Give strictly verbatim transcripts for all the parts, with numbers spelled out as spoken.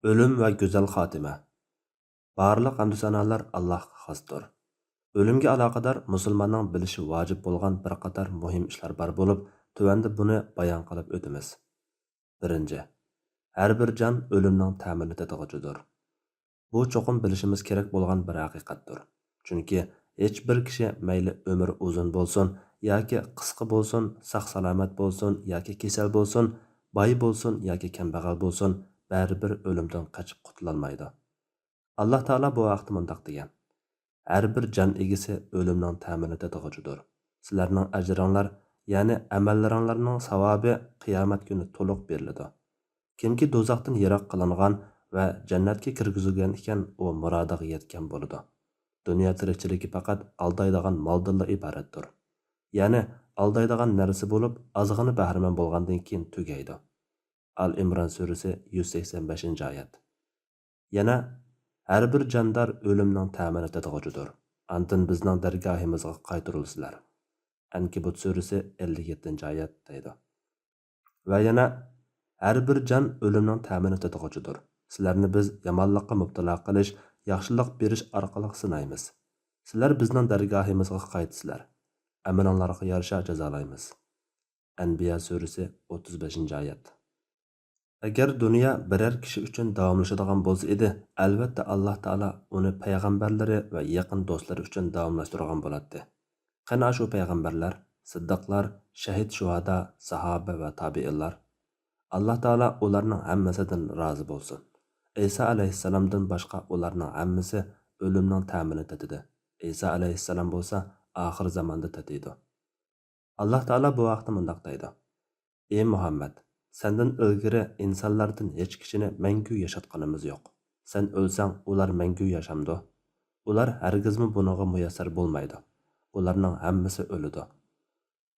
ئۆلۈم ۋە گۈزەل خاتىمە. بارلىق ھەمدۇسانالار ئاللاھقا خاستۇر. ئۆلۈمگە ئالاقىدار مۇسۇلماننىڭ بىلىشى ۋاجىپ بولغان بىر قاتار مۇھىم ئىشلار بار بولۇپ، تۆۋەندە بۇنى بايان قىلىپ ئۆتىمىز. بىرىنچى، ھەر بىر جان ئۆلۈمنىڭ تەمىنى تېتىغۇچىدۇر. بۇ چوقۇم بىلىشىمىز كېرەك بولغان بىر ھەقىقەتتۇر. چۈنكى ھېچ بىر كىشى مەيلى ئۆمرى ئۇزۇن بولسۇن ياكى قىسقا بولسۇن، ساق-سالامەت بولسۇن ياكى كېسەل بولسۇن، باي بولسۇن ياكى كەمبەغەل بولسۇن، بەرىبىر ئۆلۈمدىن قېچىپ قۇتۇلالمايدۇ. ئاللا تائالا بۇ ھەقتە مۇنداق دېگەن: «ھەر بىر جان ئىگىسى ئۆلۈمنىڭ تەمىنى تېتىغۇچىدۇر. سىلەرنىڭ ئەجرىڭلار، يەنى ئەمەللىرىڭلارنىڭ ساۋابى قىيامەت كۈنى تولۇق بېرىلىدۇ. كىمكى دوزاختىن يىراق قىلىنغان ۋە جەننەتكە كىرگۈزۈلگەن ئىكەن، ئۇ مۇرادىغا يەتكەن بولىدۇ. دۇنيا تىرىكچىلىكى پەقەت ئالدايدىغان مالدىنلا ئىبارەتتۇر. يەنى ئالدايدىغان نەرسە بولۇپ، ئازغىنە بەھرىمەن بولغاندىن كېيىن تۈگەيدۇ.» ئال ئىمران سۈرىسى، يۈز سەكسەن بەشىنچى ئايەت. يەنە: «ھەر بىر جاندار ئۆلۈمنىڭ تەمىنى تېتىغۇچىدۇر. ئاندىن بىزنىڭ دەرگاھىمىزغا قايتۇرۇلىسىلەر.» ئەنكەبۇت سۈرىسى، ئەللىك يەتتىنچى ئايەت دەيدۇ. ۋە يەنە: «ھەر بىر جان ئۆلۈمنىڭ تەمىنى تېتىغۇچىدۇر. سىلەرنى بىز يامانلىققا مۇپتىلا قىلىش، ياخشىلىق بېرىش ئارقىلىق سىنايمىز. سىلەر بىزنىڭ دەرگاھىمىزغا قايتىسىلەر. ئەمىلىڭلارغا يارىشا جازالايمىز.» ئەنبىيا سۈرىسى، ئوتتۇز بەشىنچى ئايەت. ئەگەر دۇنيا بىرەر كىشى ئۈچۈن داۋاملىشىدىغان بولسا ئىدى، ئەلۋەتتە ئاللا تائالا ئۇنى پەيغەمبەرلىرى ۋە يېقىن دوستلىرى ئۈچۈن داۋاملاشتۇرغان بولاتتى. قېنى ئاشۇ پەيغەمبەرلەر، سىددىقلار، شەھىد، شۇھادا، ساھابە ۋە تابىئىنلار؟ ئاللا تائالا ئۇلارنىڭ ھەممىسىدىن رازى بولسۇن. ئەيسا ئەلەيھىسسالامدىن باشقا ئۇلارنىڭ ھەممىسى ئۆلۈمنىڭ تەمىنى تېتىدى. ئەيسا ئەلەيھىسسالام بولسا ئاخىر زاماندا تېتىيدۇ. ئاللا تائالا بۇ ھەقتە مۇنداق دەيدۇ: «ئى مۇھەممەد، سەندىن ئىلگىرى ئىنسانلاردىن ھېچ كىشىنى مەڭگۈ ياشاتقىنىمىز يوق. سەن ئۆلسەڭ، ئۇلار مەڭگۈ ياشامدۇ؟ ئۇلار ھەرگىزمۇ بۇنىڭغا مۇيەسسەر بولمايدۇ. ئۇلارنىڭ ھەممىسى ئۆلىدۇ.»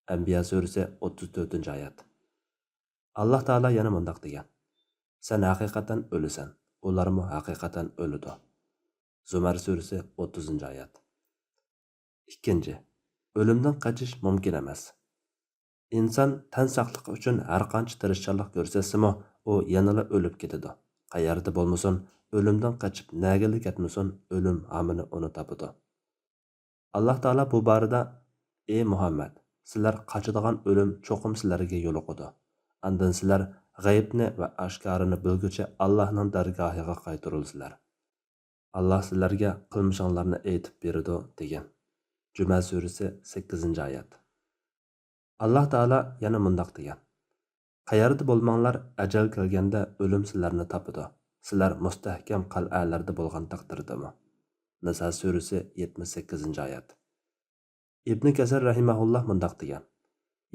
ئەنبىيا سۈرىسى، ئوتتۇز تۆتىنچى ئايەت. ئاللا تائالا يەنە مۇنداق دېگەن: «سەن ھەقىقەتەن ئۆلىسەن، ئۇلارمۇ ھەقىقەتەن ئۆلىدۇ.» زۇمەر سۈرىسى، ئوتتۇزىنچى ئايەت. ئىككىنچى، ئۆلۈمدىن قېچىش مۇمكىن ئەمەس. ئىنسان تەن ساقلىقى ئۈچۈن ھەرقانچە تىرىشچانلىق كۆرسەتسىمۇ، ئۇ يەنىلا ئۆلۈپ كېتىدۇ. قەيەردە بولمىسۇن، ئۆلۈمدىن قېچىپ نەگىلا كەتمىسۇن، ئۆلۈم ھامىنى ئۇنى تاپىدۇ. ئاللا تائالا بۇ بارىدە: «ئى مۇھەممەد، سىلەر قاچىدىغان ئۆلۈم چوقۇم سىلەرگە يولۇقىدۇ. ئاندىن سىلەر غەيىبنى ۋە ئاشكارىنى بىلگۈچى ئاللاھنىڭ دەرگاھىغا قايتۇرۇلىسىلەر. ئاللا سىلەرگە قىلمىشىڭلارنى ئېيتىپ بېرىدۇ» دېگەن. جۈمە سۈرىسى، سەككىزىنچى ئايەت. ئاللا تائالا يەنە مۇنداق دېگەن: «قەيەردە بولماڭلار، ئەجەل كەلگەندە ئۆلۈم سىلەرنى تاپىدۇ. سىلەر مۇستەھكەم قەلئەلەردە بولغان تەقدىردىمۇ.» نىسا سۈرىسى، يەتمىش سەككىزىنچى ئايەت. ئىبنى كەسىر رەھىمەھۇللا مۇنداق دېگەن: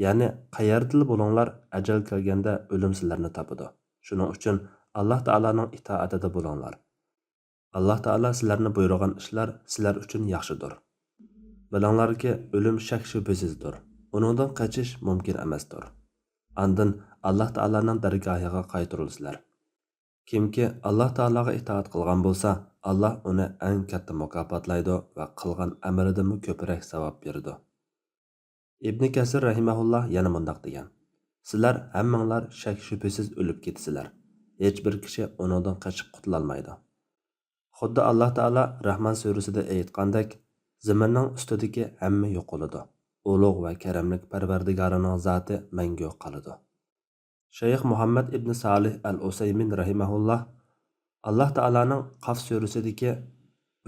«يەنى قەيەردىلا بولۇڭلار، ئەجەل كەلگەندە ئۆلۈم سىلەرنى تاپىدۇ. شۇنىڭ ئۈچۈن ئاللا تائالانىڭ ئىتائىتىدە بولۇڭلار. ئاللا تائالا سىلەرنى بۇيرۇغان ئىشلار سىلەر ئۈچۈن ياخشىدۇر. بىلىڭلاركى، ئۆلۈم شەك-شۈبھىسىزدۇر. ئۇنىڭدىن قېچىش مۇمكىن ئەمەستۇر. ئاندىن ئاللا تائالانىڭ دەرگاھىغا قايتۇرۇلىسىلەر. كىمكى ئاللا تائالاغا ئىتائەت قىلغان بولسا، ئاللا ئۇنى ئەڭ كاتتا مۇكاپاتلايدۇ ۋە قىلغان ئەمىلىدىنمۇ كۆپرەك ساۋاب بېرىدۇ.» ئىبنى كەسىر رەھىمەھۇللا يەنە مۇنداق دېگەن: «سىلەر ھەممىڭلار شەك-شۈبھىسىز ئۆلۈپ كېتىسىلەر. ھېچ بىر كىشى ئۇنىڭدىن قېچىپ قۇتۇلالمايدۇ.» خۇددى ئاللا تائالا رەھمان سۈرىسىدە ئېيتقاندەك، زېمىننىڭ ئۈستىدىكى ھەممە يوقىلىدۇ. ئۇلۇغ ۋە كەرەملىك پەرۋەردىگارىنىڭ زاتى مەڭگۈ قالىدۇ. شەيخ مۇھەممەد ئىبنى سالىھ ئەل ئۇسەيمىن رەھىمەھۇللا: «ئاللا تائالانىڭ قاف سۈرىسىدىكى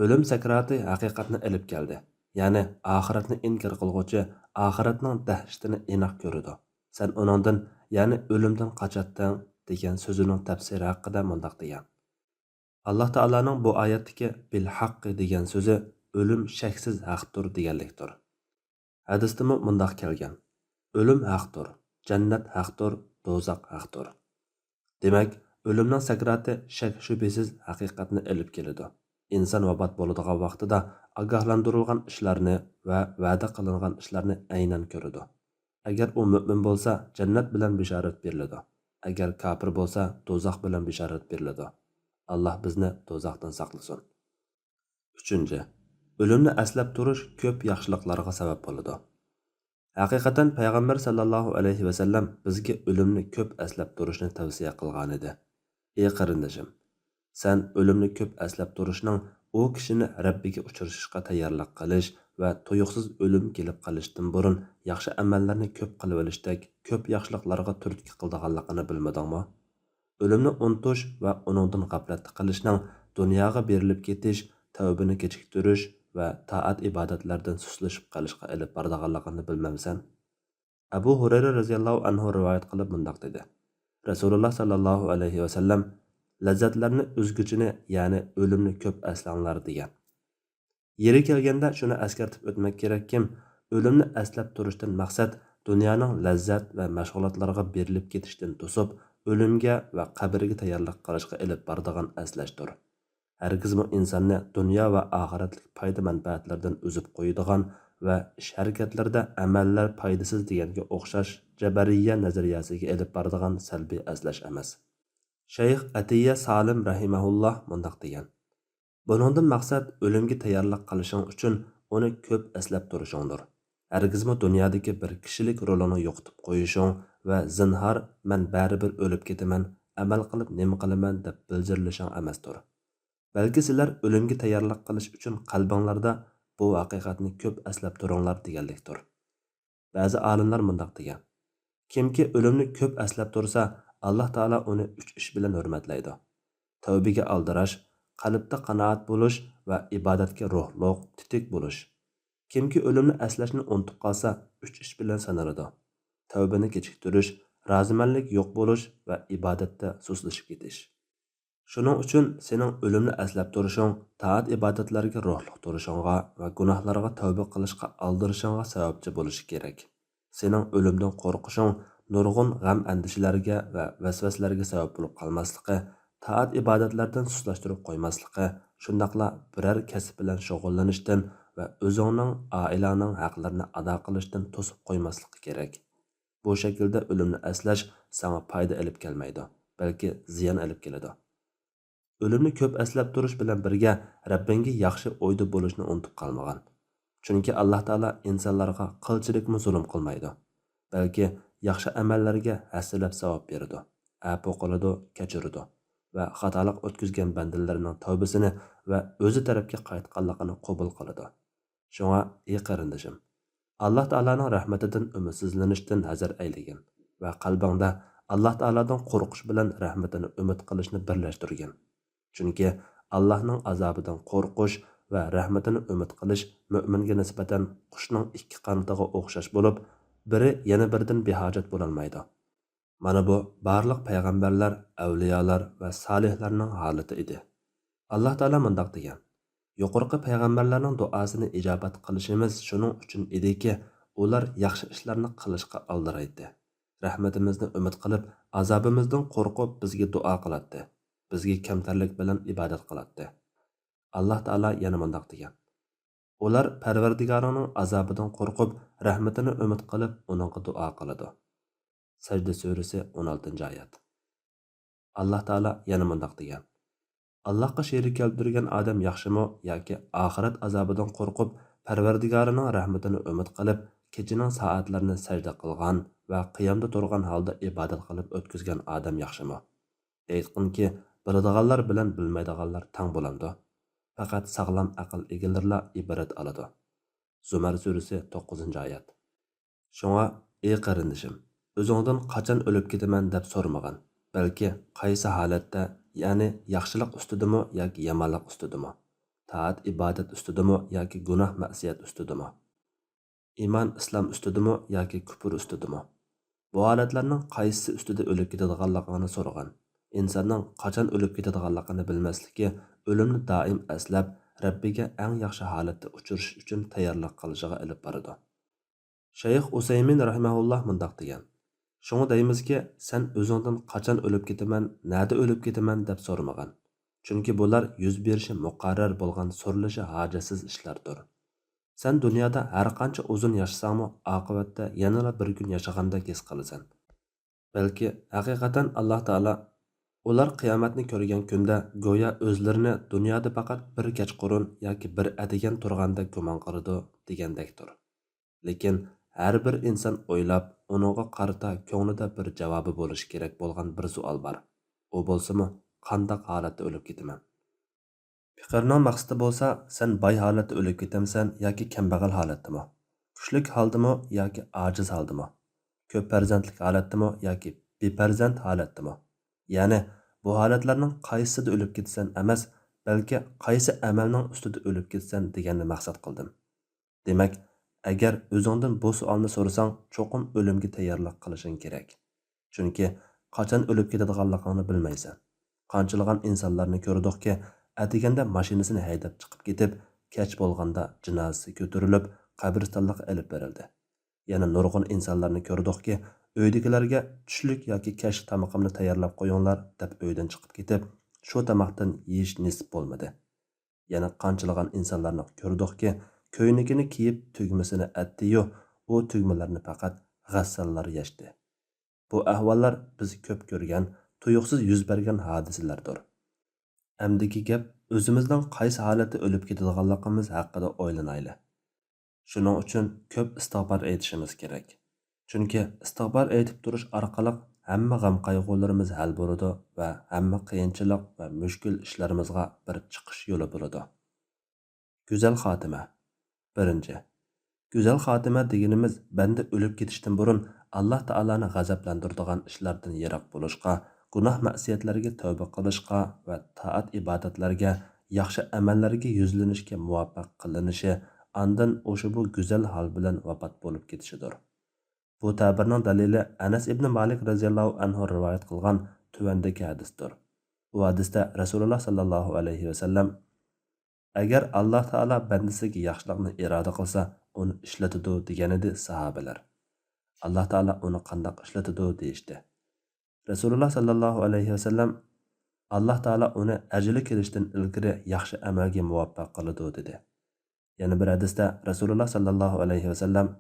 ئۆلۈم سەكراتى ھەقىقەتنى ئېلىپ كەلدى، يەنى ئاخىرەتنى ئىنكار قىلغۇچى ئاخىرەتنىڭ دەھشىتىنى ئېنىق كۆرىدۇ. سەن ئۇنىڭدىن، يەنى ئۆلۈمدىن قاچاتتىڭ» دېگەن سۆزىنىڭ تەپسىرى ھەققىدە مۇنداق دېگەن: «ئاللا تائالانىڭ بۇ ئايەتتىكى بىل ھەققى دېگەن سۆزى ئۆلۈم شەكسىز ھەقتۇر دېگەنلىكتۇر.» ھەدىستىمۇ مۇنداق كەلگەن: «ئۆلۈم ھەقتۇر، جەننەت ھەقتۇر، دوزاخ ھەقتۇر.» دېمەك، ئۆلۈمنىڭ سەكراتى شەك-شۈبھىسىز ھەقىقەتنى ئېلىپ كېلىدۇ. ئىنسان ۋاپات بولىدىغان ۋاقتىدا ئاگاھلاندۇرۇلغان ئىشلارنى ۋە ۋەدە قىلىنغان ئىشلارنى ئەينەن كۆرىدۇ. ئەگەر ئۇ مۆمىن بولسا، جەننەت بىلەن بېشارەت بېرىلىدۇ. ئەگەر كاپىر بولسا، دوزاخ بىلەن بېشارەت بېرىلىدۇ. ئاللا بىزنى دوزاختىن ساقلىسۇن. ئۈچىنچى، ئۆلۈمنى ئەسلەپ تۇرۇش كۆپ ياخشىلىقلارغا سەۋەب بولىدۇ. ھەقىقەتەن پەيغەمبەر ساللاللاھۇ ئەلەيھى ۋەسەللەم بىزگە ئۆلۈمنى كۆپ ئەسلەپ تۇرۇشنى تەۋسىيە قىلغانىدى. ئى قېرىندىشىم، سەن ئۆلۈمنى كۆپ ئەسلەپ تۇرۇشنىڭ ئۇ كىشىنى رەببىگە ئۇچرىشىشقا تەييارلىق قىلىش ۋە تۇيۇقسىز ئۆلۈم كېلىپ قېلىشتىن بۇرۇن ياخشى ئەمەللەرنى كۆپ قىلىۋېلىشتەك كۆپ ياخشىلىقلارغا تۈرتكە قىلىدىغانلىقىنى بىلمىدىڭمۇ؟ ئۆلۈمنى ئۇنتۇش ۋە ئۇنىڭدىن غەپلەتتە قېلىشنىڭ دۇنياغا بېرىلىپ كېتىش، تەۋبىنى كېچىكتۈرۈش ۋە تائەت-ئىبادەتلەردىن سۇسلىشىپ قېلىشقا ئېلىپ بارىدىغانلىقىنى بىلمەمسەن؟ ئەبۇ ھۇرەيرە رەزىياللاھۇ ئەنھۇ رىۋايەت قىلىپ مۇنداق دېدى: رەسۇلۇللا ساللاللاھۇ ئەلەيھى ۋەسەللەم، لەززەتلەرنى ئۈزگۈچىنى، يەنى ئۆلۈمنى كۆپ ئەسلەڭلار، دېگەن. يېرى كەلگەندە شۇنى ئەسكەرتىپ ئۆتمەك كېرەككى، ئۆلۈمنى ئەسلەپ تۇرۇشتىن مەقسەت دۇنيانىڭ لەززەت ۋە مەشغۇلاتلىرىغا بېرىلىپ كېتىشتىن توسۇپ، ئۆلۈمگە ۋە قەبرىگە تەييارلىق قىلىشقا ئېلىپ بارىدىغان ئەسلەشتۇر. ھەرگىزمۇ ئىنساننى دۇنيا ۋە ئاخىرەتلىك پايدا-مەنپەئەتلەردىن ئۈزۈپ قويىدىغان ۋە ئىش-ھەرىكەتلىرىدە ئەمەللەر پايدىسىز دېگەنگە ئوخشاش جەبەرىيە نەزەرىيەسىگە ئېلىپ بارىدىغان سەلبىي ئەسلەش ئەمەس. شەيخ ئەتىيە سالىم رەھىمەھۇللا مۇنداق دېگەن: بۇنىڭدىن مەقسەت ئۆلۈمگە تەييارلىق قىلىشىڭ ئۈچۈن ئۇنى كۆپ ئەسلەپ تۇرۇشۇڭدۇر. ھەرگىزمۇ دۇنيادىكى بىر كىشىلىك رولىنى يوقىتىپ قويۇشۇڭ ۋە زىنھار، مەن بەرىبىر ئۆلۈپ كېتىمەن، ئەمەل قىلىپ نېمە قىلىمەن دەپ بىلجىرلىشىڭ ئەمەستۇر. بەلكى سىلەر ئۆلۈمگە تەييارلىق قىلىش ئۈچۈن قەلبىڭلاردا بۇ ھەقىقەتنى كۆپ ئەسلەپ تۇرۇڭلار دېگەنلىكتۇر. بەزى ئالىملار مۇنداق دېگەن: كىمكى ئۆلۈمنى كۆپ ئەسلەپ تۇرسا، ئاللا تائالا ئۇنى ئۈچ ئىش بىلەن ھۆرمەتلەيدۇ. تەۋبىگە ئالدىراش، قەلبتە قانائەت بولۇش ۋە ئىبادەتكە روھلۇق، تېتىك بولۇش. كىمكى ئۆلۈمنى ئەسلەشنى ئۇنتۇپ قالسا، ئۈچ ئىش بىلەن سانىلىدۇ: تەۋبىنى كېچىكتۈرۈش، رازىمەنلىك يوق بولۇش ۋە ئىبادەتتە سۇسلىشىپ كېتىش. شۇنىڭ ئۈچۈن سېنىڭ ئۆلۈمنى ئەسلەپ تۇرۇشۇڭ تائەت-ئىبادەتلەرگە روھلۇق تۇرۇشۇڭغا ۋە گۇناھلارغا تەۋبە قىلىشقا ئالدىرىشىڭغا سەۋەبچى بولۇشى كېرەك. سېنىڭ ئۆلۈمدىن قورقۇشۇڭ نۇرغۇن غەم-ئەندىشىلەرگە ۋە ۋەسۋەسىلەرگە سەۋەب بولۇپ قالماسلىقى، تائەت-ئىبادەتلەردىن سۇسلاشتۇرۇپ قويماسلىقى، شۇنداقلا بىرەر كەسىپ بىلەن شۇغۇللىنىشتىن ۋە ئۆزۈڭنىڭ، ئائىلەڭنىڭ ھەقلىرىنى ئادا قىلىشتىن توسۇپ قويماسلىقى كېرەك. بۇ شەكىلدە ئۆلۈمنى ئەسلەش ساڭا پايدا ئېلىپ كەلمەيدۇ، بەلكى زىيان ئېلىپ كېلىدۇ. ئۆلۈمنى كۆپ ئەسلەپ تۇرۇش بىلەن بىرگە، رەببىڭگە ياخشى ئويدا بولۇشنى ئۇنتۇپ قالمىغىن. چۈنكى ئاللا تائالا ئىنسانلارغا قىلچىلىكمۇ زۇلۇم قىلمايدۇ، بەلكى ياخشى ئەمەللەرگە ھەسسىلەپ ساۋاب بېرىدۇ، ئەپۇ قىلىدۇ، كەچۈرىدۇ ۋە خاتالىق ئۆتكۈزگەن بەندىلىرىنىڭ تەۋبىسىنى ۋە ئۆزى تەرەپكە قايتقانلىقىنى قوبۇل قىلىدۇ. شۇڭا، ئى قېرىندىشىم، ئاللا تائالانىڭ رەھمىتىدىن ئۈمىدسىزلىنىشتىن ھەزەر ئەيلىگىن ۋە قەلبىڭدە ئاللا تائالادىن قورقۇش بىلەن رەھمىتىنى ئۈمىد قىلىشنى بىرلەشتۈرگىن. چۈنكى ئاللانىڭ ئازابىدىن قورقۇش ۋە رەھمىتىنى ئۈمىد قىلىش مۆمىنگە نىسبەتەن قۇشنىڭ ئىككى قانىتىغا ئوخشاش بولۇپ، بىرى يەنە بىرىدىن بىھاجەت بولالمايدۇ. مانا بۇ بارلىق پەيغەمبەرلەر، ئەۋلىيالار ۋە سالىھلارنىڭ ھالىتى ئىدى. ئاللا تائالا مۇنداق دېگەن: يۇقىرىقى پەيغەمبەرلەرنىڭ دۇئاسىنى ئىجابەت قىلىشىمىز شۇنىڭ ئۈچۈن ئىدىكى، ئۇلار ياخشى ئىشلارنى قىلىشقا ئالدىرايتتى. رەھمىتىمىزنى ئۈمىد قىلىپ، ئازابىمىزدىن قورقۇپ بىزگە دۇئا قىلاتتى. بىزگە كەمتەرلىك بىلەن ئىبادەت قىلاتتى. ئاللا تائالا يەنە مۇنداق دېگەن: ئۇلار پەرۋەردىگارىنىڭ ئازابىدىن قورقۇپ، رەھمىتىنى ئۈمىد قىلىپ، ئۇنىڭغا دۇئا قىلىدۇ. سەجدە سۈرىسى، ئون ئالتىنچى ئايەت. ئاللا تائالا يەنە مۇنداق دېگەن: ئاللاغا شېرىك كەلتۈرگەن ئادەم ياخشىمۇ ياكى ئاخىرەت ئازابىدىن قورقۇپ، پەرۋەردىگارىنىڭ رەھمىتىنى ئۈمىد قىلىپ، كېچىنىڭ سائەتلىرىنى سەجدە قىلغان ۋە قىيامدا تۇرغان ھالدا ئىبادەت قىلىپ ئۆتكۈزگەن ئادەم ياخشىمۇ؟ ئېيتقىنكى، بىلىدىغانلار بىلەن بىلمەيدىغانلار تەڭ بولامدۇ؟ پەقەت ساغلام ئەقىل ئىگىلىرىلا ئىبرەت ئالىدۇ. زۇمەر سۈرىسى، توققۇزىنچى ئايەت. شۇڭا، ئى قېرىندىشىم، ئۆزۈڭدىن قاچان ئۆلۈپ كېتىمەن دەپ سورىمىغىن، بەلكى قايسى ھالەتتە، يەنى ياخشىلىق ئۈستىدىمۇ ياكى يامانلىق ئۈستىدىمۇ، تائەت-ئىبادەت ئۈستىدىمۇ ياكى گۇناھ-مەئسىيەت ئۈستىدىمۇ، ئىمان-ئىسلام ئۈستىدىمۇ ياكى كۇپۇر ئۈستىدىمۇ؟ بۇ ھالەتلەرنىڭ قايسىسى ئۈستىدە ئۆلۈپ كېتىدىغانلىقىڭنى سورىغىن. ئىنساننىڭ قاچان ئۆلۈپ كېتىدىغانلىقىنى بىلمەسلىكى ئۆلۈمنى دائىم ئەسلەپ، رەببىگە ئەڭ ياخشى ھالەتتە ئۇچرىشىش ئۈچۈن تەييارلىق قىلىشىغا ئېلىپ بارىدۇ. شەيخ ئۇسەيمىن رەھىمەھۇللا مۇنداق دېگەن: شۇڭا دەيمىزكى، سەن ئۆزۈڭدىن قاچان ئۆلۈپ كېتىمەن، نەدە ئۆلۈپ كېتىمەن دەپ سورىمىغىن. چۈنكى بۇلار يۈز بېرىشى مۇقەررەر بولغان، سورىلىشى ھاجەتسىز ئىشلاردۇر. سەن دۇنيادا ھەرقانچە ئۇزۇن ياشىساڭمۇ، ئاقىۋەتتە يەنىلا بىر كۈن ياشىغاندەك ھېس قىلىسەن. بەلكى ھەقىقەتەن ئاللا تائالا ئۇلار قىيامەتنى كۆرگەن كۈندە گويا ئۆزلىرىنى دۇنيادا پەقەت بىر كەچقۇرۇن ياكى بىر ئەتىگەن تۇرغاندەك گۇمان قىلىدۇ، دېگەندەكتۇر. لېكىن ھەر بىر ئىنسان ئويلاپ، ئۇنىڭغا قارىتا كۆڭلىدە بىر جاۋابى بولۇشى كېرەك بولغان بىر سوئال بار. ئۇ بولسىمۇ، قانداق ھالەتتە ئۆلۈپ كېتىمەن؟ پېقىرنىڭ مەقسىتى بولسا، سەن باي ھالەتتە ئۆلۈپ كېتەمسەن ياكى كەمبەغەل ھالەتتىمۇ؟ كۈچلۈك ھالدىمۇ ياكى ئاجىز ھالدىمۇ؟ كۆپ پەرزەنتلىك ھالەتتىمۇ ياكى بىپەرزەنت ھالەتتىمۇ؟ يەنى، بۇ ھالەتلەرنىڭ قايسىسىدا ئۆلۈپ كېتىسەن ئەمەس، بەلكى قايسى ئەمەلنىڭ ئۈستىدە ئۆلۈپ كېتىسەن دېگەننى مەقسەت قىلدىم. دېمەك، ئەگەر ئۆزۈڭدىن بۇ سوئالنى سورىساڭ، چوقۇم ئۆلۈمگە تەييارلىق قىلىشىڭ كېرەك. چۈنكى قاچان ئۆلۈپ كېتىدىغانلىقىڭنى بىلمەيسەن. قانچىلىغان ئىنسانلارنى كۆردۇقكى، ئەتىگەندە ماشىنىسىنى ھەيدەپ چىقىپ كېتىپ، كەچ بولغاندا جىنازىسى كۆتۈرۈلۈپ، قەبرىستانلىققا ئېلىپ بېرىلدى. يەنە نۇرغۇن ئىنسانلارنى كۆردۇقكى، ئۆيدىكىلەرگە چۈشلۈك ياكى كەچلىك تامىقىمنى تەييارلاپ قويۇڭلار، دەپ ئۆيدىن چىقىپ كېتىپ، شۇ تاماقتىن يېيىش نېسىپ بولمىدى. يەنە قانچىلىغان ئىنسانلارنى كۆردۇقكى، كۆينىكىنى كىيىپ، تۈگمىسىنى ئەتتى-يۇ، ئۇ تۈگمىلەرنى پەقەت غەسساللار يەشتى. بۇ ئەھۋاللار بىز كۆپ كۆرگەن، تۇيۇقسىز يۈز بەرگەن ھادىسىلەردۇر. ئەمدىكى گەپ، ئۆزىمىزنىڭ قايسى ھالەتتە ئۆلۈپ كېتىدىغانلىقىمىز ھەققىدە ئويلىنايلى. شۇنىڭ ئۈچۈن كۆپ ئىستىغپار ئېيتىشىمىز كېرەك. چۈنكى ئىستىغپار ئېيتىپ تۇرۇش ئارقىلىق ھەممە غەم-قايغۇلىرىمىز ھەل بولىدۇ ۋە ھەممە قىيىنچىلىق ۋە مۈشكۈل ئىشلىرىمىزغا بىر چىقىش يولى بولىدۇ. گۈزەل خاتىمە. بىرىنچى، گۈزەل خاتىمە دېگىنىمىز بەندە ئۆلۈپ كېتىشتىن بۇرۇن ئاللا تائالانى غەزەپلەندۈرىدىغان ئىشلاردىن يىراق بولۇشقا، گۇناھ-مەئسىيەتلەرگە تەۋبە قىلىشقا ۋە تائەت-ئىبادەتلەرگە، ياخشى ئەمەللەرگە يۈزلىنىشكە مۇۋەپپەق قىلىنىشى، ئاندىن ئۇشبۇ گۈزەل ھال بىلەن ۋاپات بولۇپ كېتىشىدۇر. بۇ تەبىرنىڭ دەلىلى ئەنەس ئىبنى مالىك رەزىياللاھۇ ئەنھۇ رىۋايەت قىلغان تۆۋەندىكى ھەدىستۇر. بۇ ھەدىستە رەسۇلۇللا ساللاللاھۇ ئەلەيھى ۋەسەللەم، ئەگەر ئاللا تائالا بەندىسىگە ياخشىلىقنى ئىرادە قىلسا، ئۇنى ئىشلىتىدۇ، دېگەنىدى ساھابىلەر. ئاللا تائالا ئۇنى قانداق ئىشلىتىدۇ؟ دېيىشتى. رەسۇلۇللا ساللاللاھۇ ئەلەيھى ۋەسەللەم، ئاللا تائالا ئۇنى ئەجىلى كېلىشتىن ئىلگىرى ياخشى ئەمەلگە مۇۋەپپەق قىلىدۇ، دېدى. يەنە بىر ھەدىستە رەسۇلۇللا ساللاللاھۇ ئەلەيھى ۋەسەللەم،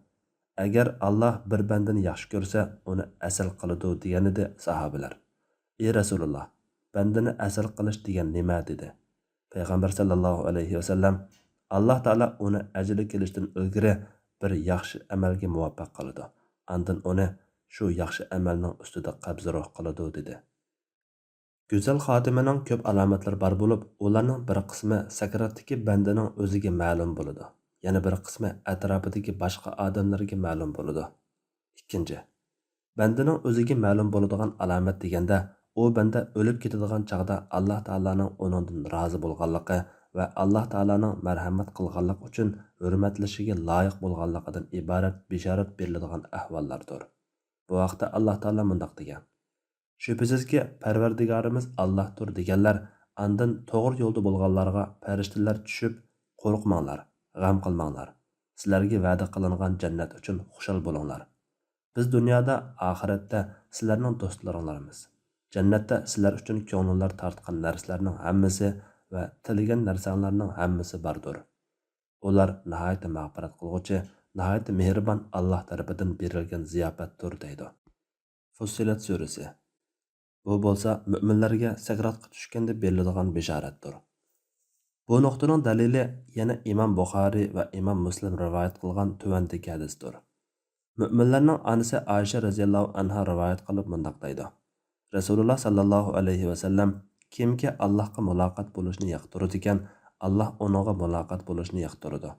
ئەگەر ئاللا بىر بەندىنى ياخشى كۆرسە، ئۇنى ئەسىل قىلىدۇ، دېگەنىدى ساھابىلەر. ئى رەسۇلۇللا، بەندىنى ئەسىل قىلىش دېگەن نېمە؟ دېدى. پەيغەمبەر ساللاللاھۇ ئەلەيھى ۋەسەللەم، ئاللا تائالا ئۇنى ئەجىلى كېلىشتىن ئىلگىرى بىر ياخشى ئەمەلگە مۇۋەپپەق قىلىدۇ. ئاندىن ئۇنى شۇ ياخشى ئەمەلنىڭ ئۈستىدە قەبزى روھ قىلىدۇ، دېدى. گۈزەل خاتىمىنىڭ كۆپ ئالامەتلىرى بار بولۇپ، ئۇلارنىڭ بىر قىسمى سەكراتتىكى بەندىنىڭ ئۆزىگە مەلۇم بولىدۇ. يەنە بىر قىسمى ئەتراپىدىكى باشقا ئادەملەرگە مەلۇم بولىدۇ. ئىككىنچى، بەندىنىڭ ئۆزىگە مەلۇم بولىدىغان ئالامەت دېگەندە، ئۇ بەندە ئۆلۈپ كېتىدىغان چاغدا ئاللا تائالانىڭ ئۇنىڭدىن رازى بولغانلىقى ۋە ئاللا تائالانىڭ مەرھەمەت قىلغانلىقى ئۈچۈن ھۆرمەتلىشىگە لايىق بولغانلىقىدىن ئىبارەت بېشارەت بېرىلىدىغان ئەھۋاللاردۇر. بۇ ھەقتە ئاللا تائالا مۇنداق دېگەن، شۈبھىسىزكى، پەرۋەردىگارىمىز ئاللاھتۇر دېگەنلەر، ئاندىن توغرا يولدا بولغانلارغا پەرىشتىلەر چۈشۈپ، قورقماڭلار، غەم قىلماڭلار. سىلەرگە ۋەدە قىلىنغان جەننەت ئۈچۈن خۇشال بولۇڭلار. بىز دۇنيادا، ئاخىرەتتە سىلەرنىڭ دوستلىرىڭلارمىز. جەننەتتە سىلەر ئۈچۈن كۆڭلۈڭلار تارتقان نەرسىلەرنىڭ ھەممىسى ۋە تىلىگەن نەرسەڭلارنىڭ ھەممىسى باردۇر. ئۇلار ناھايىتى مەغپىرەت قىلغۇچى، ناھايىتى مېھرىبان ئاللاھ تەرىپىدىن بېرىلگەن زىياپەتتۇر، دەيدۇ. فۇسسىلەت سۈرىسى. بۇ بولسا مۆمىنلەرگە سەكراتقا چۈشكەندە بېرىلىدىغان بېشارەتتۇر. بۇ نۇقتىنىڭ دەلىلى يەنە ئىمام بۇخارىي ۋە ئىمام مۇسلىم رىۋايەت قىلغان تۆۋەندىكى ھەدىستۇر. مۆمىنلەرنىڭ ئانىسى ئائىشە رەزىياللاھۇ ئەنھا رىۋايەت قىلىپ مۇنداق دەيدۇ، رەسۇلۇللا ساللاللاھۇ ئەلەيھى ۋەسەللەم، كىمكى ئاللاھقا مۇلاقات بولۇشنى ياقتۇرىدىكەن، ئاللاھ ئۇنىڭغا مۇلاقات بولۇشنى ياقتۇرىدۇ.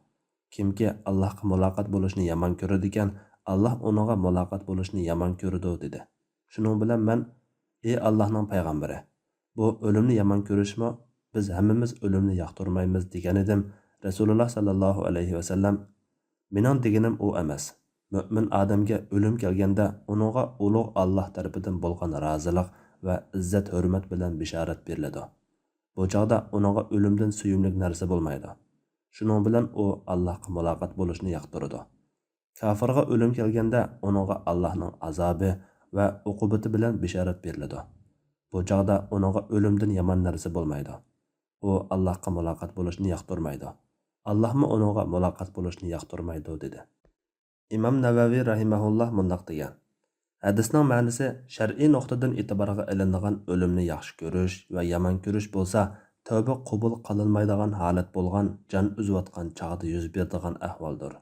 كىمكى ئاللاھقا مۇلاقات بولۇشنى يامان كۆرىدىكەن، ئاللاھ ئۇنىڭغا مۇلاقات بولۇشنى يامان كۆرىدۇ، دېدى. شۇنىڭ بىلەن مەن، ئى ئاللاھنىڭ پەيغەمبىرى، بۇ ئۆلۈمنى يامان كۆرۈشمۇ؟ بىز ھەممىمىز ئۆلۈمنى ياقتۇرمايمىز، دېگەنىدىم. رەسۇلۇللا ساللاللاھۇ ئەلەيھى ۋەسەللەم، مېنىڭ دېگىنىم ئۇ ئەمەس. مۆمىن ئادەمگە ئۆلۈم كەلگەندە، ئۇنىڭغا ئۇلۇغ ئاللاھ تەرىپىدىن بولغان رازىلىق ۋە ئىززەت-ھۆرمەت بىلەن بېشارەت بېرىلىدۇ. بۇ چاغدا ئۇنىڭغا ئۆلۈمدىن سۆيۈملۈك نەرسە بولمايدۇ. شۇنىڭ بىلەن ئۇ ئاللاھقا مۇلاقات بولۇشنى ياقتۇرىدۇ. كاپىرغا ئۆلۈم كەلگەندە، ئۇنىڭغا ئاللاھنىڭ ئازابى ۋە ئوقۇبىتى بىلەن بېشارەت بېرىلىدۇ. بۇ چاغدا ئۇنىڭغا ئۆلۈمدىن يامان نەرسە بولمايدۇ. ئۇ ئاللاھقا مۇلاقات بولۇشنى ياقتۇرمايدۇ. ئاللاھمۇ ئۇنىڭغا مۇلاقات بولۇشنى ياقتۇرمايدۇ، دېدى. ئىمام نەۋەۋى رەھىمەھۇللاھ مۇنداق دېگەن، ھەدىسنىڭ مەنىسى شەرئىي نۇقتىدىن ئېتىبارغا ئېلىنىدىغان ئۆلۈمنى ياخشى كۆرۈش ۋە يامان كۆرۈش بولسا، تەۋبە قوبۇل قىلىنمايدىغان ھالەت بولغان جان ئۈزۈۋاتقان چاغدا يۈز بېرىدىغان ئەھۋالدۇر.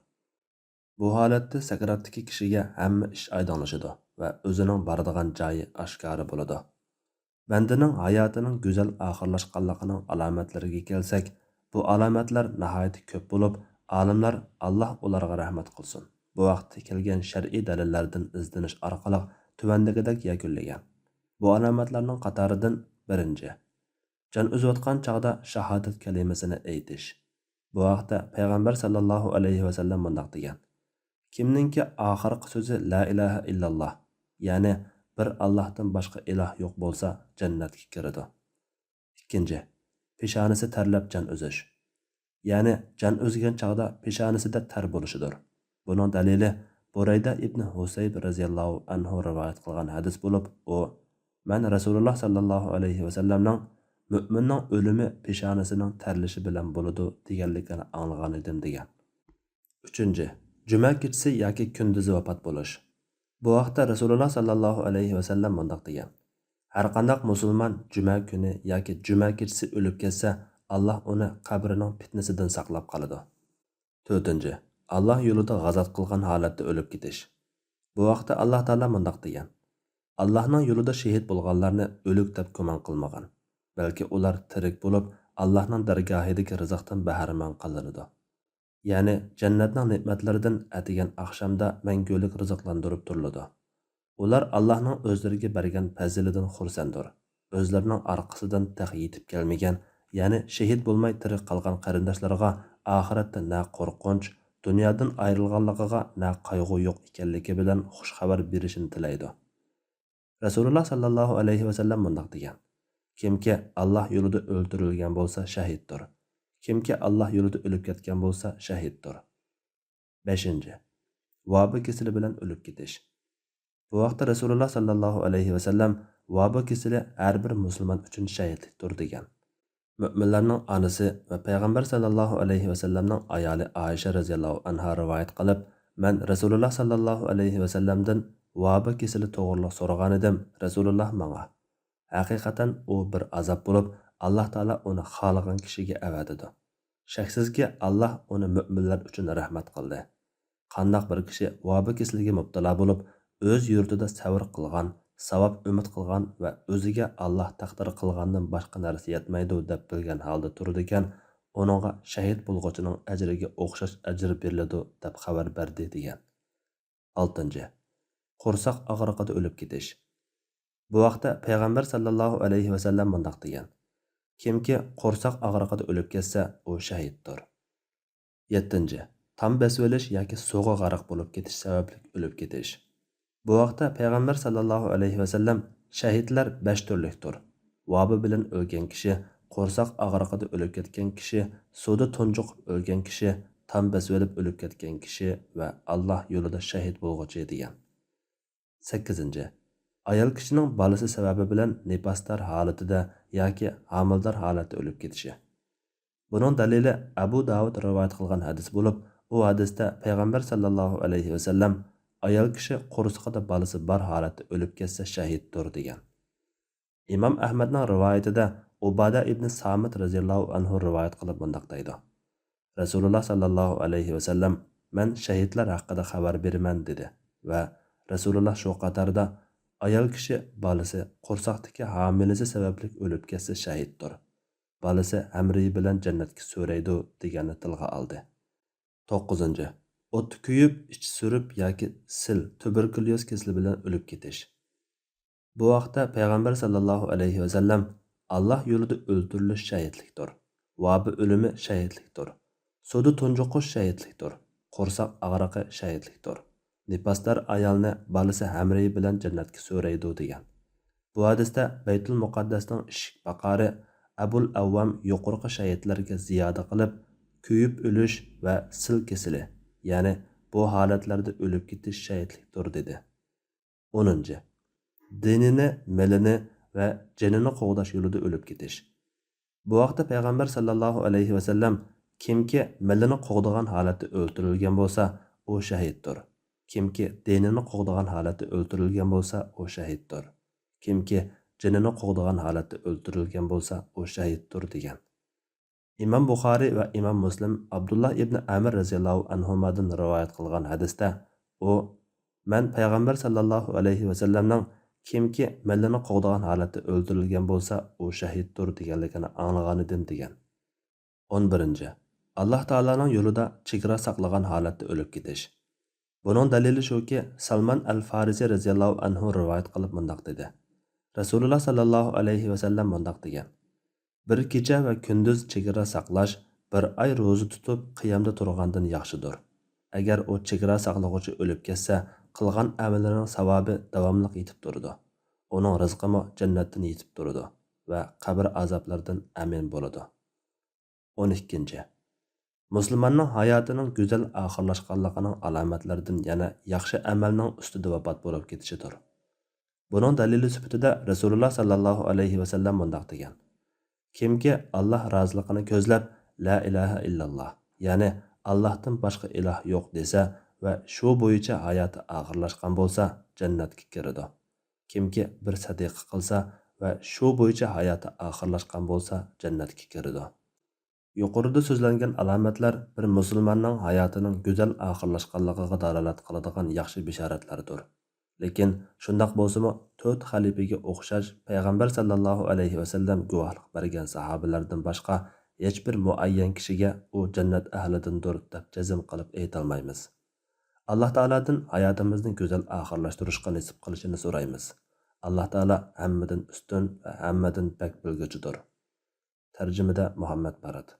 بۇ ھالەتتە سەكراتتىكى كىشىگە ھەممە ئىش ئايدىڭلىشىدۇ ۋە ئۆزىنىڭ بارىدىغان جايى ئاشكارا بولىدۇ. بەندىنىڭ ھاياتىنىڭ گۈزەل ئاخىرلاشقانلىقىنىڭ ئالامەتلىرىگە كەلسەك، بۇ ئالامەتلەر ناھايىتى كۆپ بولۇپ، ئالىملار، ئاللاھ ئۇلارغا رەھمەت قىلسۇن، بۇ ھەقتە كەلگەن شەرئىي دەلىللەردىن ئىزدىنىش ئارقىلىق تۆۋەندىكىدەك يەكۈنلىگەن. بۇ ئالامەتلەرنىڭ قاتارىدىن بىرىنچى، جان ئۈزۈۋاتقان چاغدا شاھادەت كەلىمىسىنى ئېيتىش. بۇ ھەقتە پەيغەمبەر ساللاللاھۇ ئەلەيھى ۋەسەللەم مۇنداق دېگەن: «كىمنىڭكى ئاخىرقى سۆزى لا ئىلاھە ئىللاللاھ، يەنى بىر ئاللاھتىن باشقا ئىلاھ يوق بولسا، جەننەتكە كىرىدۇ.» ئىككىنچى، پېشانىسى تەرلەپ جان ئۈزۈش. يەنى جان ئۈزگەن چاغدا پېشانىسىدە تەر بولۇشىدۇر. بۇنىڭ دەلىلى بۇرەيدە ئىبنى ھۇسەيب رەزىياللاھۇ ئەنھۇ رىۋايەت قىلغان ھەدىس بولۇپ، ئۇ، مەن رەسۇلۇللاھ ساللاللاھۇ ئەلەيھى ۋەسەللەمنىڭ «مۆمىننىڭ ئۆلۈمى پېشانىسىنىڭ تەرلىشى بىلەن بولىدۇ» دېگەنلىكىنى ئاڭلىغانىدىم دېگەن. ئۈچىنچى، جۈمە كېچىسى ياكى كۈندۈزى ۋاپات بولۇش. بۇ ھەقتە رەسۇلۇللاھ ساللاللاھۇ ئەلەيھى ۋەسەللەم مۇنداق دېگەن: «ھەرقانداق مۇسۇلمان جۈمە كۈنى ياكى جۈمە كېچىسى ئۆلۈپ كەتسە، ئاللاھ ئۇنى قەبرىنىڭ پىتنىسىدىن ساقلاپ قالىدۇ.» تۆتىنچى، ئاللاھ يولىدا غازات قىلغان ھالەتتە ئۆلۈپ كېتىش. بۇ ھەقتە ئاللاھ تائالا مۇنداق دېگەن: «ئاللاھنىڭ يولىدا شېھىت بولغانلارنى ئۆلۈك دەپ گۇمان قىلمىغىن، بەلكى ئۇلار تىرىك بولۇپ، ئاللاھنىڭ دەرگاھىدىكى رىزىقتىن بەھرىمەن قىلىنىدۇ، يەنى جەننەتنىڭ نېمەتلىرىدىن ئەتىگەن ئاخشامدا مەڭگۈلۈك رىزىقلاندۇرۇپ تۇرۇلىدۇ. ئۇلار ئاللاھنىڭ ئۆزلىرىگە بەرگەن پەزىلىدىن خۇرسەندۇر. ئۆزلىرىنىڭ ئارقىسىدىن تېخى يېتىپ كەلمىگەن، يەنى شېھىت بولماي تىرىك قالغان قېرىنداشلىرىغا ئاخىرەتتە نە قورقۇنچ، دۇنيادىن ئايرىلغانلىقىغا نە قايغۇ يوق ئىكەنلىكى بىلەن خۇش خەۋەر بېرىشىنى تىلەيدۇ.» رەسۇلۇللاھ ساللاللاھۇ ئەلەيھى ۋەسەللەم مۇنداق دېگەن: «كىمكى ئاللاھ يولىدا ئۆلتۈرۈلگەن بولسا، شەھىدتۇر. كىمكى ئاللاھ يولىدا ئۆلۈپ كەتكەن بولسا، شەھىدتۇر.» بەشىنچى، ۋابا كېسىلى بىلەن ئۆلۈپ كېتىش. بۇ ھەقتە رەسۇلۇللاھ ساللاللاھۇ ئەلەيھى ۋەسەللەم: «ۋابا كېسىلى ھەر بىر مۇسۇلمان ئۈچۈن شەھىدلىكتۇر» دېگەن. مۆمىنلەرنىڭ ئانىسى ۋە پەيغەمبەر ساللاللاھۇ ئەلەيھى ۋەسەللەمنىڭ ئايالى ئائىشە رەزىياللاھۇ ئەنھا رىۋايەت قىلىپ، مەن رەسۇلۇللاھ ساللاللاھۇ ئەلەيھى ۋەسەللەمدىن ۋابا كېسىلى توغرىلىق سورىغانىدىم، رەسۇلۇللاھ ماڭا: «ھەقىقەتەن ئۇ بىر ئازاب بولۇپ، ئاللاھ تائالا ئۇنى خالىغان كىشىگە ئەۋەتىدۇ. شەكسىزكى، ئاللاھ ئۇنى مۆمىنلەر ئۈچۈن رەھمەت قىلدى. قانداق بىر كىشى ۋابا كېسىلىگە مۇپتىلا بولۇپ، ئۆز يۇرتىدا سەۋر قىلغان، ساۋاب ئۈمىد قىلغان ۋە ئۆزىگە ئاللاھ تەقدىر قىلغاندىن باشقا نەرسە يەتمەيدۇ دەپ بىلگەن ھالدا تۇرىدىكەن، ئۇنىڭغا شەھىد بولغۇچىنىڭ ئەجرىگە ئوخشاش ئەجىر بېرىلىدۇ» دەپ خەۋەر بەردى دېگەن. ئالتىنچى، قورساق ئاغرىقىدا ئۆلۈپ كېتىش. بۇ ھەقتە پەيغەمبەر ساللاللاھۇ ئەلەيھى ۋەسەللەم مۇنداق دېگەن: «كىمكى قورساق ئاغرىقىدا ئۆلۈپ كەتسە، ئۇ شەھىدتۇر.» يەتتىنچى، تام بېسىۋېلىش ياكى سۇغا غەرق بولۇپ كېتىش سەۋەبلىك ئۆلۈپ كېتىش. بۇ ھەقتە پەيغەمبەر ساللاللاھۇ ئەلەيھى ۋەسەللەم: «شەھىدلەر بەش تۈرلۈكتۇر: ۋابا بىلەن ئۆلگەن كىشى، قورساق ئاغرىقىدا ئۆلۈپ كەتكەن كىشى، سۇدا تۇنجۇقۇپ ئۆلگەن كىشى، تام بېسىۋېلىپ ئۆلۈپ كەتكەن كىشى ۋە ئاللاھ يولىدا شەھىد بولغۇچى» دېگەن. سەككىزىنچى، ئايال كىشىنىڭ بالىسى سەۋەبى بىلەن نىپاسدار ھالىتىدە ياكى ھامىلىدار ھالەتتە ئۆلۈپ كېتىشى. بۇنىڭ دەلىلى ئەبۇ داۋۇد رىۋايەت قىلغان ھەدىس بولۇپ، ئۇ ھەدىستە پەيغەمبەر ساللاللاھۇ ئەلەيھى ۋەسەللەم: «ئايال كىشى قورسىقىدا بالىسى بار ھالەتتە ئۆلۈپ كەتسە، شەھىدتۇر» دېگەن. ئىمام ئەھمەدنىڭ رىۋايىتىدە ئۇبادە ئىبنى سامىت رەزىياللاھۇ ئەنھۇ رىۋايەت قىلىپ مۇنداق دەيدۇ: رەسۇلۇللاھ ساللاللاھۇ ئەلەيھى ۋەسەللەم: «مەن شەھىدلەر ھەققىدە خەۋەر بېرىمەن» دېدى ۋە رەسۇلۇللاھ شۇ قاتاردا: «ئايال كىشى بالىسى، قورساقتىكى ھامىلىسى سەۋەبلىك ئۆلۈپ كەتسە، شەھىدتۇر. بالىسى ھەمرىيى بىلەن جەننەتكە سۆرەيدۇ» دېگەننى تىلغا ئالدى. توققۇزىنچى، ئوتتا كۆيۈپ، ئىچى سۈرۈپ ياكى سىل، تۇبېركۇليوز كېسىلى بىلەن ئۆلۈپ كېتىش. بۇ ھەقتە پەيغەمبەر ساللاللاھۇ ئەلەيھى ۋەسەللەم: «ئاللاھ يولىدا ئۆلتۈرۈلۈش شەھىدلىكتۇر، ۋابا ئۆلۈمى شەھىدلىكتۇر، سۇدا تۇنجۇقۇش شەھىدلىكتۇر، قورساق ئاغرىقى شەھىدلىكتۇر، نىپاسدار ئايالنى بالىسى ھەمرىيى بىلەن جەننەتكە سۆرەيدۇ» دېگەن. بۇ ھەدىستە بەيتۇل مۇقەددەستىڭ ئىشىك پاقارى ئەبۇل ئەۋۋام يۇقىرىقى شەھىدلەرگە زىيادە قىلىپ، كۆيۈپ ئۆلۈش ۋە سىل كېسىلى، يەنى بۇ ھالەتلەردە ئۆلۈپ كېتىش شەھىدلىكتۇر، دېدى. ئونىنچى، دىنىنى، مېلىنى ۋە جېنىنى قوغداش يولىدا ئۆلۈپ كېتىش. بۇ ھەقتە پەيغەمبەر ساللاللاھۇ ئەلەيھى ۋەسەللەم: «كىمكى مېلىنى قوغدىغان ھالەتتە ئۆلتۈرۈلگەن بولسا، ئۇ شەھىدتۇر. كىمكى دىنىنى قوغدىغان ھالەتتە ئۆلتۈرۈلگەن بولسا، ئۇ شەھىدتۇر. كىمكى جېنىنى قوغدىغان ھالەتتە ئۆلتۈرۈلگەن بولسا، ئۇ شەھىدتۇر» دېگەن. ئىمام بۇخارىي ۋە ئىمام مۇسلىم ئابدۇللا ئىبنى ئەمىر رەزىياللاھۇ ئەنھۇمادىن رىۋايەت قىلغان ھەدىستە ئۇ: «مەن پەيغەمبەر ساللاللاھۇ ئەلەيھى ۋەسەللەمنىڭ كىمكى مەللىنى قوغدىغان ھالەتتە ئۆلتۈرۈلگەن بولسا، ئۇ شەھىدتۇر دېگەنلىكىنى ئاڭلىغانىدىم دېگەن. ئون بىرىنچى، ئاللاھ تائالانىڭ يولىدا چېگرا ساقلىغان ھالەتتە ئۆلۈپ كېتىش. بۇنىڭ دەلىلى شۇكى، سالمان ئەل فارىسى رەزىياللاھۇ ئەنھۇ رىۋايەت قىلىپ مۇنداق دېدى، رەسۇلۇللاھ ساللاللاھۇ ئەلەيھى ۋەسەللەم مۇنداق دېگەن، بىر كېچە ۋە كۈندۈز چېگرا ساقلاش، بىر ئاي روزا تۇتۇپ قىيامدا تۇرغاندىن ياخشىدۇر. ئەگەر ئۇ چېگرا ساقلىغۇچى ئۆلۈپ كەتسە، قىلغان ئەمىلىنىڭ ساۋابى داۋاملىق يېتىپ تۇرىدۇ. ئۇنىڭ رىزقىمۇ جەننەتتىن يېتىپ تۇرىدۇ ۋە قەبرە ئازابلىرىدىن ئەمىن بولىدۇ. ئون ئىككىنچى، مۇسۇلماننىڭ ھاياتىنىڭ گۈزەل ئاخىرلاشقانلىقىنىڭ ئالامەتلىرىدىن يەنە ياخشى ئەمەلنىڭ ئۈستىدە ۋاپات بولۇپ كېتىشىدۇر. بۇنىڭ دەلىلى سۈپىتىدە رەسۇلۇللاھ ساللاللاھۇ ئەلەيھى ۋەسەللەم مۇنداق دېگەن، كىمكى ئاللاھ رازىلىقىنى كۆزلەپ، لا ئىلاھە ئىللاللاھ، يەنى ئاللاھتىن باشقا ئىلاھ يوق دېسە ۋە شۇ بويىچە ھاياتى ئاخىرلاشقان بولسا، جەننەتكە كىرىدۇ. كىمكى بىر سەدىقە قىلسا ۋە شۇ بويىچە ھاياتى ئاخىرلاشقان بولسا، جەننەتكە كىرىدۇ. يۇقىرىدا سۆزلەنگەن ئالامەتلەر بىر مۇسۇلماننىڭ ھاياتىنىڭ گۈزەل ئاخىرلاشقانلىقىغا دالالەت قىلىدىغان ياخشى بېشارەتلەردۇر. لېكىن شۇنداق بولسىمۇ، تۆت خەلىپىگە ئوخشاش پەيغەمبەر ساللاللاھۇ ئەلەيھى ۋەسەللەم گۇۋاھلىق بەرگەن ساھابىلەردىن باشقا ھېچبىر مۇئەييەن كىشىگە ئۇ جەننەت ئەھلىدىندۇر دەپ جەزم قىلىپ ئېيتالمايمىز. ئاللاھ تائالادىن ھاياتىمىزنى گۈزەل ئاخىرلاشتۇرۇشقا نېسىپ قىلىشىنى سورايمىز. ئاللاھ تائالا ھەممىدىن ئۈستۈن ۋە ھەممىدىن بەك بىلگۈچىدۇر. تەرجىمىدە مۇھەممەد بارات.